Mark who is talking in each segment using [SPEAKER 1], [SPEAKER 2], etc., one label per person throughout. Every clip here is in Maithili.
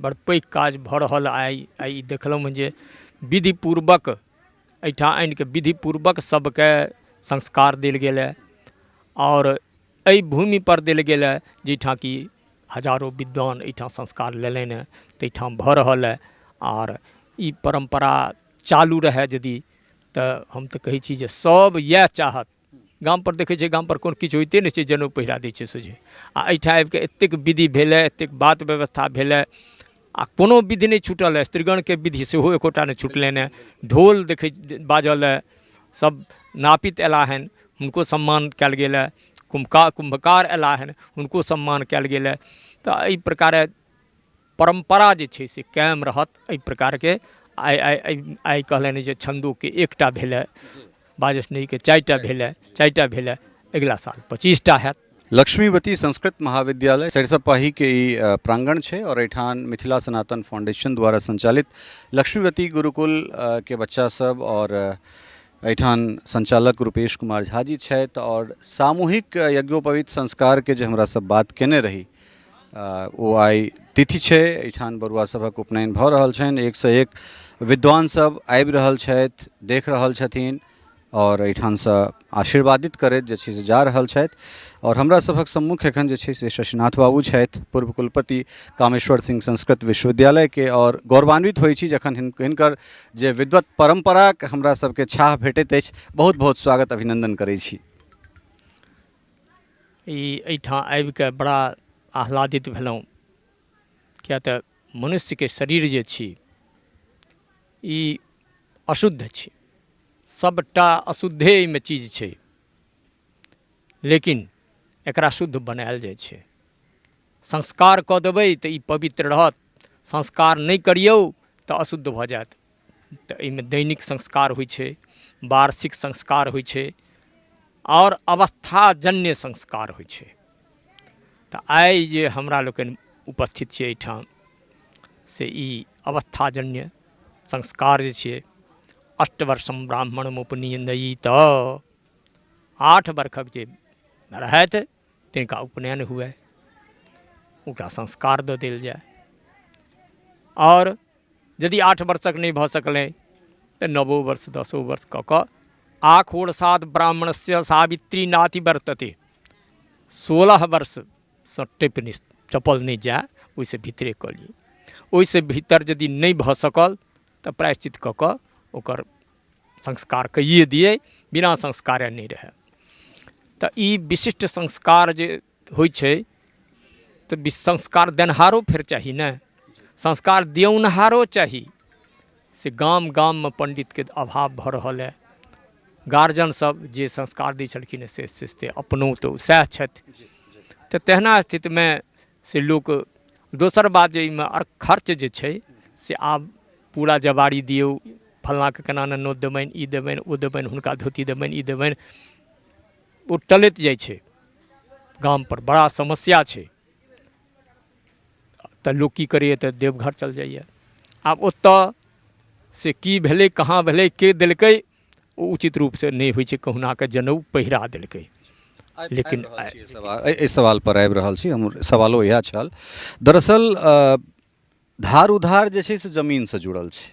[SPEAKER 1] बड़ पैघ काज भऽ रहल आइ। आइ ई देखलहुँ हँ जे विधिपूर्वक एहिठाम आनिकऽ विधिपूर्वक सबके संस्कार देल गेल हँ आओर एहि भूमिपर देल गेल हँ, जाहिठाम कि हजारो विद्वान एहिठाम संस्कार लेलनि हँ, ताहिठाम भऽ रहल हँ। आओर ई परम्परा चालू रहै यदि, तऽ हम तऽ कहै छी जे सब इएह चाहत। गामपर देखै छियै, गामपर कोनो किछु होइते नहि छै, जनउ पहिरा दै छै सोझे। आ एहिठाम आबिकऽ एतेक विधि भेलै, एतेक बात व्यवस्था भेलै आ कोनो विधि नहि छूटल हँ। स्त्रीगणके विधि सेहो एकोटा नहि छुटलनि हँ। ढोल देखै बाजल हँ, सब नापित अयला हन, हुनको सम्मान कयल गेल हँ। कुम्भकार अयला हन, हुनको सम्मान कयल गेल हँ। तऽ एहि प्रकारे परम्परा जे छै से कायम रहत एहि प्रकारके। आइ आइ आइ आइ कहलनि जे छन्दोके एकटा भेलै, वाजसनेयीके 4टा भेलै, 4टा भेलै, अगिला साल 25टा हैत।
[SPEAKER 2] लक्ष्मीवती संस्कृत महाविद्यालय सरिसब पाहीके ई प्रांगण छै और एहिठाम मिथिला सनातन फाउंडेशन द्वारा संचालित लक्ष्मीवती गुरुकुल के बच्चा सब और एहिठाम संचालक रूपेश कुमार झा जी छथि। और सामूहिक यज्ञोपवीत संस्कारके जे हमरा सब बात केने रही ओ आइ तिथि छै। एहिठाम बरुआ सभक उपनयन भऽ रहल छनि, एकसँ एक विद्वान सब आबि रहल छथि, देख रहल छथिन आओर एहिठामसँ आशीर्वादित करैत जे छै से जा रहल छथि। आओर हमरा सभक सम्मुख एखन जे छै से शशिनाथ बाबू छथि, पूर्व कुलपति कामेश्वर सिंह संस्कृत विश्वविद्यालयके। आओर गौरवान्वित होइ छी जखन हिनकर जे विद्वत परम्पराक हमरा सबके छाह भेटैत अछि। बहुत बहुत स्वागत अभिनन्दन करै छी।
[SPEAKER 1] ई एहिठाम आबिकऽ बड़ा आह्लादित भेलहुँ, किएक तऽ मनुष्यके शरीर जे छी ई अशुद्ध छी, सबटा अशुद्धे एहिमे चीज छै, लेकिन एकरा शुद्ध बनायल जाइ छै। संस्कार कऽ देबै तऽ ई पवित्र रहत, संस्कार नहि करियौ तऽ अशुद्ध भऽ जायत। तऽ एहिमे दैनिक संस्कार होइ छै, वार्षिक संस्कार होइ छै आओर अवस्थाजन्य संस्कार होइ छै। तऽ आइ जे हमरा लोकनि उपस्थित छियै एहिठाम से ई अवस्थाजन्य संस्कार जे छियै, अष्टवर्षम ब्राह्मणम उपनयनयीत, 8 बरखक जे रहथि तिनका उपनयन हुए, ओकरा संस्कार दऽ देल जाय। आओर यदि 8 वर्षक नहि भऽ सकलै तऽ 9 वर्ष 10 वर्ष कऽ कऽ आखोरसाद ब्राह्मणस्य सावित्री नाति वर्तते, 16 वर्षसँ टपि नहि, टपल नहि जाय, ओहिसँ भीतरे कऽ ली। ओहिसँ भीतर यदि नहि भऽ सकल तऽ प्रायश्चित कऽ कऽ ओकर संस्कार कैए दियै, बिना संस्कारे नहि रहै। तऽ ई विशिष्ट संस्कार जे होइ छै तऽ संस्कार देनहारो फेर चाही ने, संस्कार दियौनहारो चाही। से गाम गाममे पण्डितके अभाव भऽ रहल अइ। गार्जियन सब जे संस्कार दै छलखिन से से अपनो तऽ सएह छथि। तऽ तेहना स्थितिमे से लोक दोसर बात जे एहिमे खर्च जे छै से आब पूरा जवारी दियौ, फल्लाँके केना ने नोत देबनि, ई देबनि, ओ देबनि, हुनका धोती देबनि, ई देबनि, ओ टलैत जाइ छै। गामपर बड़ा समस्या छै। तऽ लोक की करैए तऽ देवघर चलि जाइए। आब ओतऽ से की भेलै, कहाँ भेलै, के देलकै, ओ उचित रूपसँ नहि होइ छै, कहुनाके जनउ पहिरा देलकै। लेकिन
[SPEAKER 2] एहि सवाल पर आबि रहल छी हम, सवालो इएह छल। दरअसल धार उधार जे छै से जमीनसँ जुड़ल छै।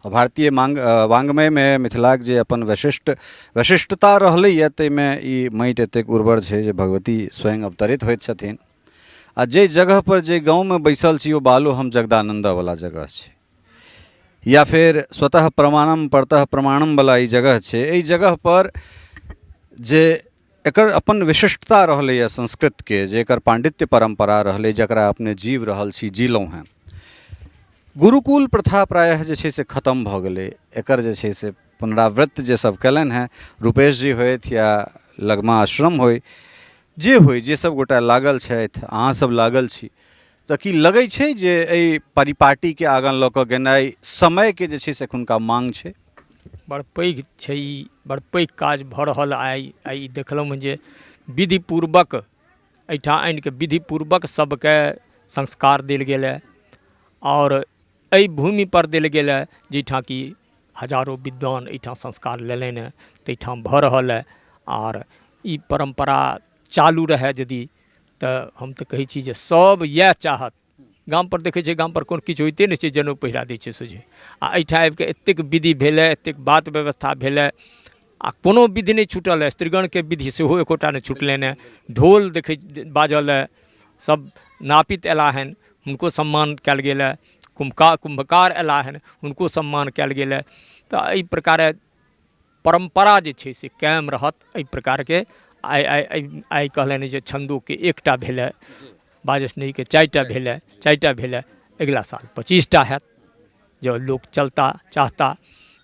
[SPEAKER 2] भारतीय मांग वाङ्मयमे मिथिलाक जे अपन वैशिष्टता रहलैए ताहिमे ई माटि एतेक उर्वर छै जे भगवती स्वयं अवतरित होइत छथिन। आ जाहि जगहपर जाहि गाँवमे बैसल छी ओ बालो हम जगदानन्दवला जगह छै, या फेर स्वतः प्रमाणम परतः प्रमाणमवला ई जगह छै। एहि जगहपर जे एकर अपन विशिष्टता रहलैए संस्कृतके, जे एकर पाण्डित्य परम्परा रहलै, जकरा अपने जीव रहल छी, जीलहुँ हेँ। गुरुकुल प्रथा प्रायः जे छै से खतम भऽ गेलै। एकर जे छै से पुनरावृत्त जे सब कयलनि हेँ, रूपेश जी होथि या लगमा आश्रम होइ, जे होइ, जे सब गोटा लागल छथि, अहाँ सब लागल छी, तऽ की लगै छै जे एहि परिपाटीके आगाँ लऽ कऽ गेनाइ समयके जे छै से एखुनका माँग छै?
[SPEAKER 1] बड़ पैघ छै ई, बड़ पैघ काज भऽ रहल आइ। आइ ई देखलहुँ हँ जे विधिपूर्वक एहिठाम आनिकऽ विधिपूर्वक सबके संस्कार देल गेल हँ आओर एहि भूमिपर देल गेल हँ, जाहिठाम कि हजारो विद्वान एहिठाम संस्कार लेलनि हँ, ताहिठाम भऽ रहल हँ। आओर ई परम्परा चालू रहै यदि, तऽ हम तऽ कहै छी जे सब इएह चाहत। गामपर देखै छियै, गामपर कोनो किछु होइते नहि छै, जनउ पहिरा दै छै सोझे। आ एहिठाम आबिकऽ एतेक विधि भेलै, एतेक बात व्यवस्था भेलै आ कोनो विधि नहि छूटल हँ। स्त्रीगणके विधि सेहो एकोटा नहि छुटलनि हँ। ढोल देखै बाजल हँ, सब नापित अयला हन, हुनको सम्मान कयल गेल हँ। कुम्भकार अयला हन, हुनको सम्मान कयल गेल हँ। तऽ एहि प्रकारे परम्परा जे छै से कायम रहत एहि प्रकारके। आइ आइ आइ आइ कहलनि जे छन्दोके एकटा भेलै, वाजसनेयीके 4टा भेलै, 4टा भेलै, अगिला साल 25टा हैत जँ लोक चलता चाहता।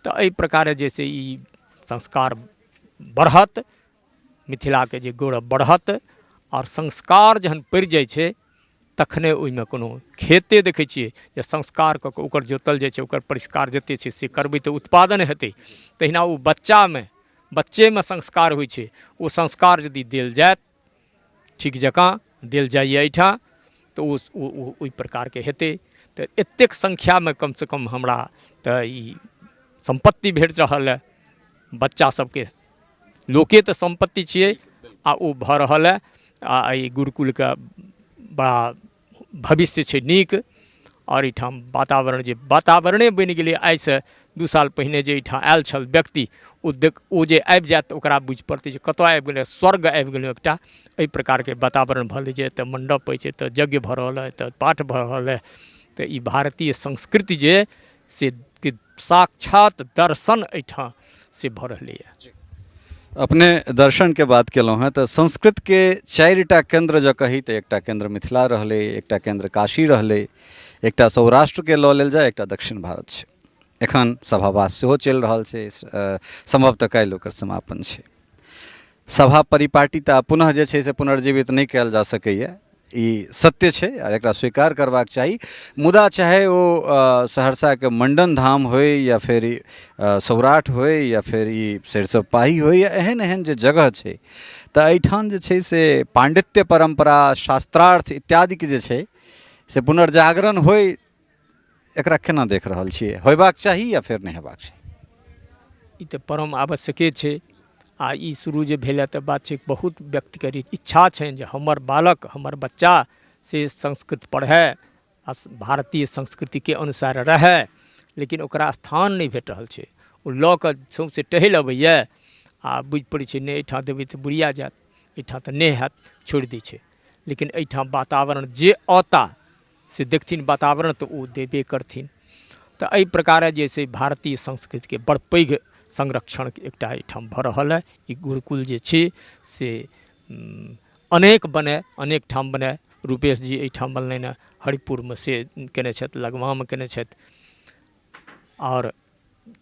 [SPEAKER 1] तऽ एहि प्रकारे जे से ई संस्कार बढ़त, मिथिलाके जे गौरव बढ़त। आओर संस्कार जहन पड़ि जाइ छै तखने ओहिमे कोनो खेते देखै छियै जे संस्कार कऽ कऽ ओकर जोतल जाइ छै, ओकर परिष्कार जतेक छै से करबै तऽ उत्पादन हेतै। तहिना ओ बच्चामे, बच्चेमे संस्कार होइ छै। ओ संस्कार यदि देल जायत, ठीक जकाँ देल जाइए एहिठाम, तऽ ओ ओहि प्रकारके हेतै। तऽ एतेक संख्यामे कमसँ कम हमरा तऽ ई सम्पत्ति भेट रहल हँ। बच्चा सबके लोके तऽ सम्पत्ति छियै आ ओ भऽ रहल हँ। आ एहि गुरुकुलके बड़ा भविष्य छै नीक। आओर एहिठाम वातावरण जे वातावरणे बनि गेलै, आइसँ 2 साल पहिने जे एहिठाम आयल छल व्यक्ति, ओ देख ओ जे आबि जायत तऽ ओकरा बुझि पड़तै जे कतऽ आबि गेलै, स्वर्ग आबि गेलै एकटा। एहि प्रकारके वातावरण भऽ गेलै जे एतऽ मण्डप अछि, एतऽ यज्ञ भऽ रहल हइ, एतऽ पाठ भऽ रहल हइ। तऽ ई भारतीय संस्कृति जे से साक्षात दर्शन एहिठाम से भऽ रहलैए।
[SPEAKER 2] अपने दर्शनके बात केलहुँ हेँ तऽ संस्कृतके 4टा केन्द्र जँ कही तऽ एकटा केन्द्र मिथिला रहलै, एकटा केन्द्र काशी रहलै, एकटा सौराष्ट्रके लऽ लेल जाय, एकटा दक्षिण भारत छै। एखन सभावास सेहो चलि रहल छै, सम्भवतः काल्हि ओकर समापन छै। सभा परिपाटिता पुनः जे छै से पुनर्जीवित नहि कयल जा सकैए, ई सत्य छै आ एकरा स्वीकार करबाक चाही। मुदा चाहे ओ सहरसाके मण्डन धाम होइ या फेर ई सौराठ होइ या फेर ई सरिसब पाही होइ या एहन एहन जे जगह छै, तऽ एहिठाम जे छै से पाण्डित्य परम्परा, शास्त्रार्थ इत्यादिके जे छै से पुनर्जागरण होइ, एकरा केना देख रहल छियै? होयबाक चाही या फेर नहि हेबाक चाही?
[SPEAKER 1] ई तऽ परम आवश्यके छै। आ ई शुरू जे भेल तऽ बात छै, बहुत व्यक्तिके इच्छा छनि जे हमर बालक, हमर बच्चा से संस्कृत पढ़य आ भारतीय संस्कृतिके अनुसार रहय, लेकिन ओकरा स्थान नहि भेट रहल छै। ओ लऽ कऽ सौँसे टहलि अबैए आ बुझि पड़ै छै नहि एहिठाम देबै तऽ बुड़िया जायत, एहिठाम तऽ नहि हैत, छोड़ि दै छै। लेकिन एहिठाम वातावरण जे औता से देखथिन वातावरण तऽ ओ देबे करथिन। तऽ एहि प्रकारे जे से भारतीय संस्कृतिके बड़ पैघ संरक्षण एकटा एहिठाम भऽ रहल अइ। ई गुरुकुल जे छै से अनेक बनय, अनेक ठाम बनय। रूपेश जी एहिठाम बनलनि हँ, हरिपुरमे से कयने छथि, लगमामे कयने छथि। आओर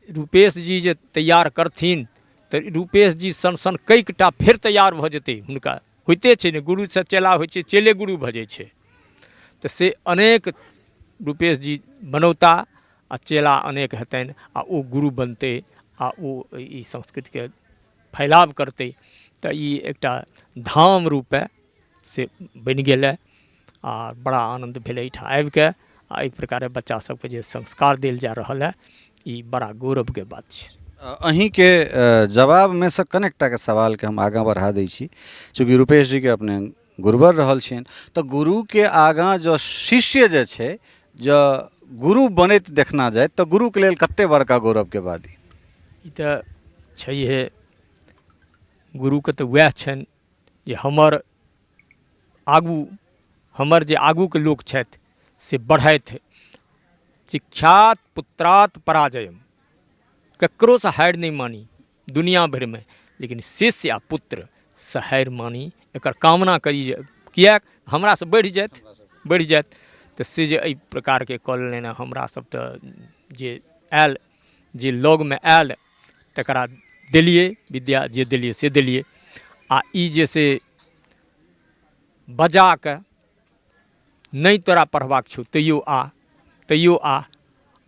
[SPEAKER 1] रूपेश जी जे तैयार करथिन तऽ रूपेश जी सन सन कैकटा फेर तैयार भऽ जेतै। हुनका होइते छै ने, गुरुसँ चेला होइ छै, चेले गुरु भऽ जाइ छै। तऽ से अनेक रूपेश जी बनौता आ चेला अनेक हेतनि आ ओ गुरु बनतै आ ओ ई संस्कृतिके फैलाव करतै। तऽ ई एकटा धाम रूपे से बनि गेल हँ आ बड़ा आनन्द भेल एहिठाम आबिके। आ एहि प्रकारे बच्चा सबके जे संस्कार देल जा रहल हँ, ई बड़ा गौरवके बात छै।
[SPEAKER 2] अहीँके जवाबमे सँ कनेकटाके सवालके हम आगाँ बढ़ा दै छी। चूँकि रूपेश जीके अपने गुरुवर रहल छियनि, तऽ गुरुके आगाँ जँ शिष्य जे छै जँ गुरु बनैत देखना जाय तऽ गुरुके लेल कतेक बड़का गौरवके बात ई?
[SPEAKER 1] ई तऽ छैहे, गुरुके तऽ वएह छनि जे हमर आगू, हमर जे आगूके लोक छथि से बढ़थि। शिक्षात् पुत्रात् पराजयम, ककरोसँ हारि नहि मानी दुनिया भरिमे, लेकिन शिष्य आ पुत्रसँ हारि मानी, एकर कामना करी जे किएक हमरासँ बढ़ि जाथि, बढ़ि जाथि। तऽ से जे एहि प्रकारके कऽ लेलनि हँ, हमरा सब तऽ जे आयल, जे लगमे आयल तकरा देलियै विद्या, जे देलियै से देलियै। आ ई जे से बजा कऽ नहि तोरा पढ़बाक छौ तैयो आ, तैयो आ,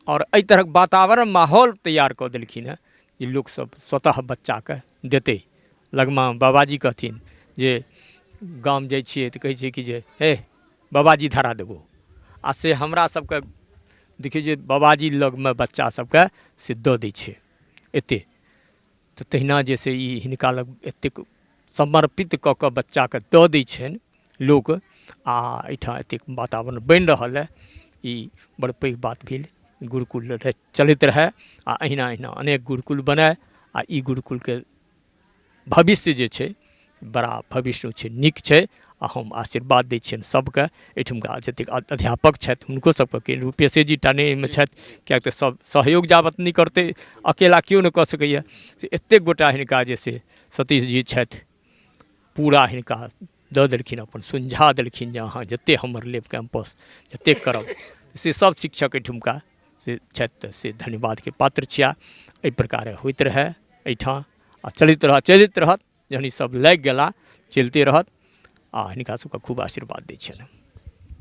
[SPEAKER 1] आओर एहि तरहक वातावरण माहौल तैयार कऽ देलखिन हेँ जे लोकसभ स्वतः बच्चाके देतै। लगमा बाबाजी कहथिन जे गाम जाइ छियै तऽ कहै छियै कि जे हे बाबाजी धरा देबौ, आ से हमरा सबके देखियौ जे बाबाजी लगमे बच्चा सबके से दऽ दै छै एते। तऽ तहिना जे से ई हिनका लग एतेक समर्पित कऽ कऽ बच्चाके दऽ दै छनि लोक। आ एहिठाम एतेक वातावरण बनि रहल अइ, ई बड़ पैघ बात भेल। गुरुकुल चलैत रहए आ अहिना अहिना अनेक गुरुकुल बनय आ ई गुरुकुलके भविष्य जे छै बड़ा भविष्य छै, नीक छै आ हम आशीर्वाद दै छियनि सबके। एहिठुमका जतेक अध्यापक छथि हुनको सबके, रूपेशे जी टा नहि एहिमे छथि, किएक तऽ सब सहयोग जाबत नहि करतै अकेला केओ नहि कऽ सकैए, से एतेक गोटा हिनका जे से सतीश जी छथि पूरा हिनका दऽ देलखिन, अपन सुझा देलखिन जे अहाँ जतेक हमर लेब कैम्पस जतेक करब से सब शिक्षक एहिठुमका से छथि, तऽ से धन्यवादके पात्र छिया। एहि प्रकारे होइत रहए एहिठाम आ चलैत रहत, चलैत रहत, जहन ई सब लागि गेला चलिते रहत आ हिनका सबके खूब आशीर्वाद दै छियनि।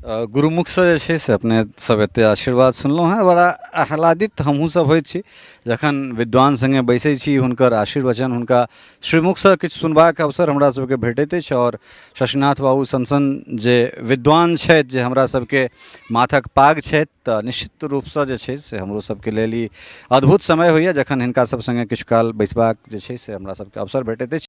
[SPEAKER 2] गुरुमुखसँ जे छै से अपने सब एतेक आशीर्वाद सुनलहुँ हेँ, बड़ा आह्लादित हमहूँ सब होइत छी जखन विद्वान सङ्गे बैसै छी, हुनकर आशीर्वचन हुनका श्रीमुखसँ किछु सुनबाक अवसर हमरा सबके भेटैत अछि। आओर शशिनाथ बाबू सन सन जे विद्वान छथि जे हमरा सबके माथक पाग छथि, तऽ निश्चित रूपसँ जे छै से हमरो सबके लेल ई अद्भुत समय होइए जखन हिनका सब सङ्गे किछु काल बैसबाक जे छै से हमरा सबके अवसर भेटैत अछि।